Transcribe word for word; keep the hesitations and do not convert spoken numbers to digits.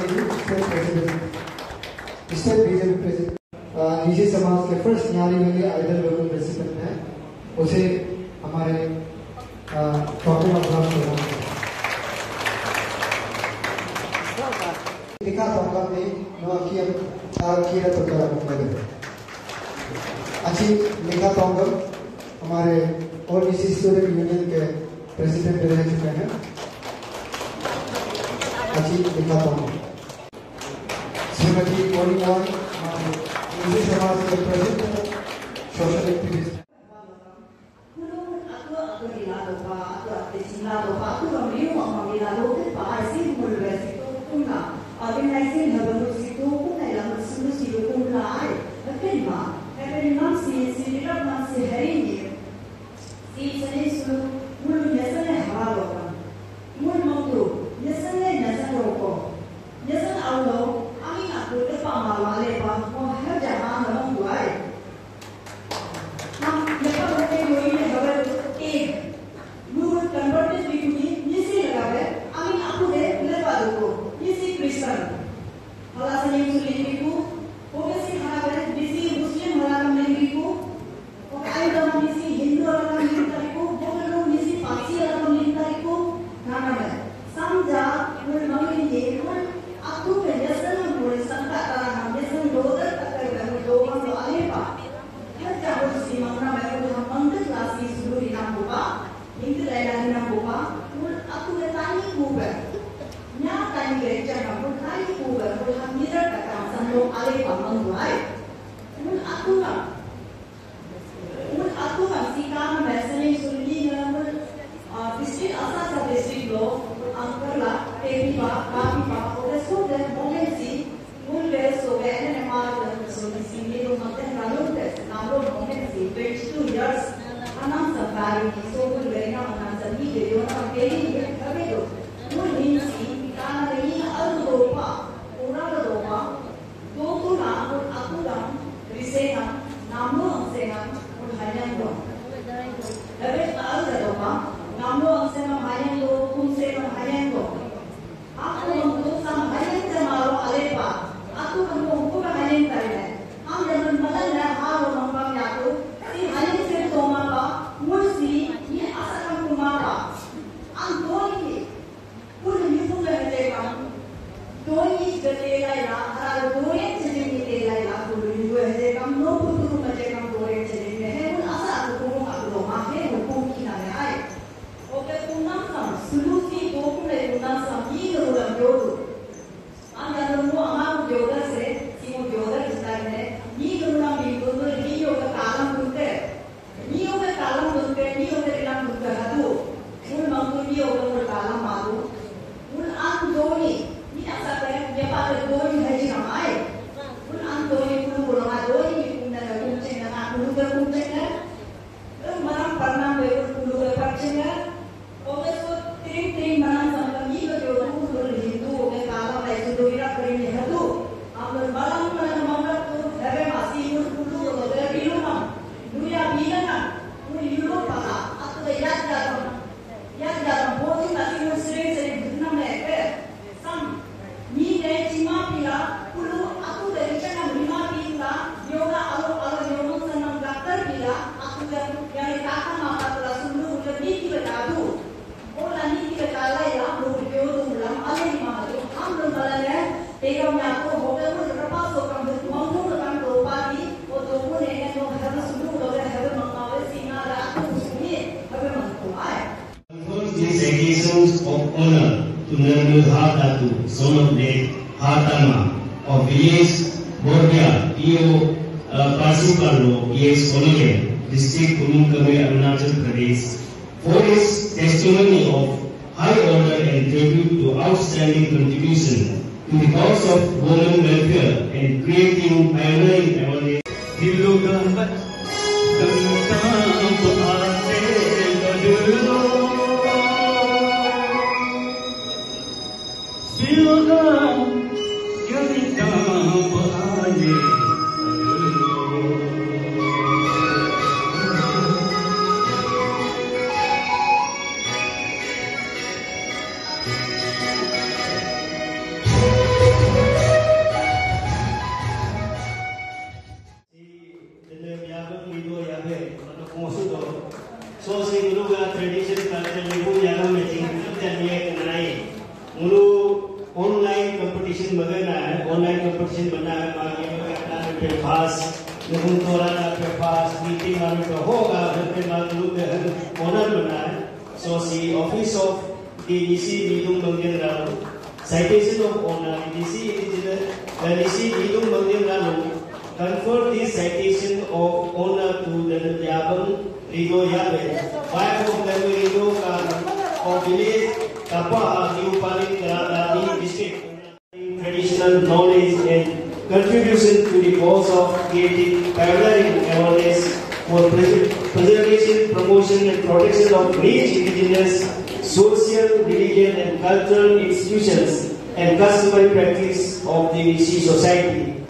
State President, State B J P President, अ, निजी समाज के फर्स्ट न्यारी वाले आइडल लोगों प्रेसिडेंट हैं, उसे हमारे, अ, doctor Abraham programme. Nika Tonggam ni, no, aki yang, ah, kira tu kalau mungkin. Achi Nika Tonggam हमारे All Nyishi Student Union के प्रेसिडेंट भी रह चुके हैं। Achi Nika Tonggam। श्रीमती कोनी मॉय, हमारे निजी समाज के president, social activist. Kulung atu atu rila dopa, atu atu sila dopa, atu ram riu amang rila dopa, ai si mul re si tu kumla, organizing level si tu kumla, ila mul sulu si tu kumla, ai, makin ma, makin nam si, si rap nam si hari ni, si sani sulu, mul nyasane hawa dopa, mul mangtu, nyasane nyasane roko, nyasane aulo, amin aku depa ma wale pa, mo har jahan namang duai. Nam lepa bete yoi le habar ek. Lu converted biku ni, Nyishi lagabe, amin aku de lepa duko, Nyishi Christian. Hala sa yang sulit biku, oke si hana be, Nyishi Muslim hala kam lin biku, oke ayo dama Nyishi Hindu hala kam lin tariku, oke lu Nyishi Parsi hala kam lin tariku, nana be. Samja, mul mangin ye, mul aku ke yasang mul sangka tarang, yasang doder takai be, mul doang lo alepa. Hal jahur si mangna mai ul ham mangdut la si sulu rinam buka, hingdut laila rinam buka, ul aku le tani kuber. Nya tani le jana ul tani kuber, ul ham nidar kata sam lo ale pamang duai. Ul aku na, ul aku na si kam mai sani sulu ni na ul, ah, district asa sa district lo, ul angkar la, tepi ba, kapi ba, ul so de, momen si, Ngul be so be ene ne ma de so ni si ni lo ma ten ra lo de na lo mo ne si twenty two years. Anam sa ba ri ni so ngul be na anam sa ni de yo na ke ni ye ka be do. Ngul ni si ka na ni al do pa, ura do pa. Do tu na ngul aku dam, rise nam, nam lo ang se nam, ngul hayang do. Labe al do pa, nam lo ang se nam hayang do, kum se nam hayang do. Aku mengtu sam hayang se malu alepa. Aku kamu hukum hayang tarine. Am jaman malan na haru mangkam yaku. Si hayang se toma pa. Mul si ni asa kam kuma pa. Am doni ki. Kul yukum le hete kam. Doni jete lai la. Ara doni chajing ni te lai la. Kul yukum hete kam. No puturu maje kam doni chajing ne. He mul asa aku kumu aku doma. He hukum ki na le ai. Oke, kunang sam, sulusi bokum le kunang sam, ni gerulang jodu. Am yang nemu ama ku joda se, si mu joda jisai ne, ni gerulang bingkun tu, ni yoga kalam tunte. Ni yoga kalam tunte, ni yoga rilang tunte hadu. Mul mangtu ni yoga mul kalam malu. Mul an doni, ni asa te, ni apa te doni haji ramai. Mul an doni, mul mul ha doni, ni kumna na kumcheng na, mul ke kumcheng na. Em, manam parnam bebul pulu be pachenga. Oke so tring tring manam sampai ni ke jodoh pulu Hindu oke kalam lai sudu ira kering ni hadu. Ambil malam mana manggap tu hebe masih mul pulu oke bilu nam. Duya bila nam. Mul yulo pala. Aku de yat jatam. Yat jatam. Boti masih mul sering sering hidnam le ke. Sam, ni de chima pila, pulu aku de chana lima pila, yoga alo alo yoga sanam doctor pila, aku de yang kata mata pula sulu udah ni kila kadu. Ola ni kila kala ya, lu yo tu lam ale ni mama tu, ham lu malan ya, tegam ya tu, hoga lu rapa so kam tu, mangku kam tu pati, o tu pun ene no hebe sulu, hoga hebe mangkawe singa la aku sulu, hebe mangku ai. Confers these occasions of honor to Narendra Dhar Tatu, son of late Dhar Tama, of village Bordia, P O, uh, Parsipallo, P S Kologam, District Umum Kamle, Arunachal Pradesh, for his testimony of high order and tribute to outstanding contribution to the cause of women welfare and creating pioneering awareness. Diloga kami tam ate kadro. Diloga kami tam ate kadro. Competition magana hai, online competition bana hai, magi magana pe pass, namun tora na pe pass, meeting na pe hoga, pe maglu pe honor bana hai. So si office of the Nyishi Nyidung Mangding Ralu, citation of honor, Nyishi indigenous, uh, Nyishi Nyidung Mangding Ralu confer this citation of honor to the Yabang Rido Yabe, wife of the Rido Khan of village Tapa, New Paling, Kra Daadi district. Traditional knowledge and contribution to the cause of creating, pioneering awareness for pres-, preservation, promotion and protection of rich indigenous social, religion and cultural institutions and customary practice of the Nyishi society.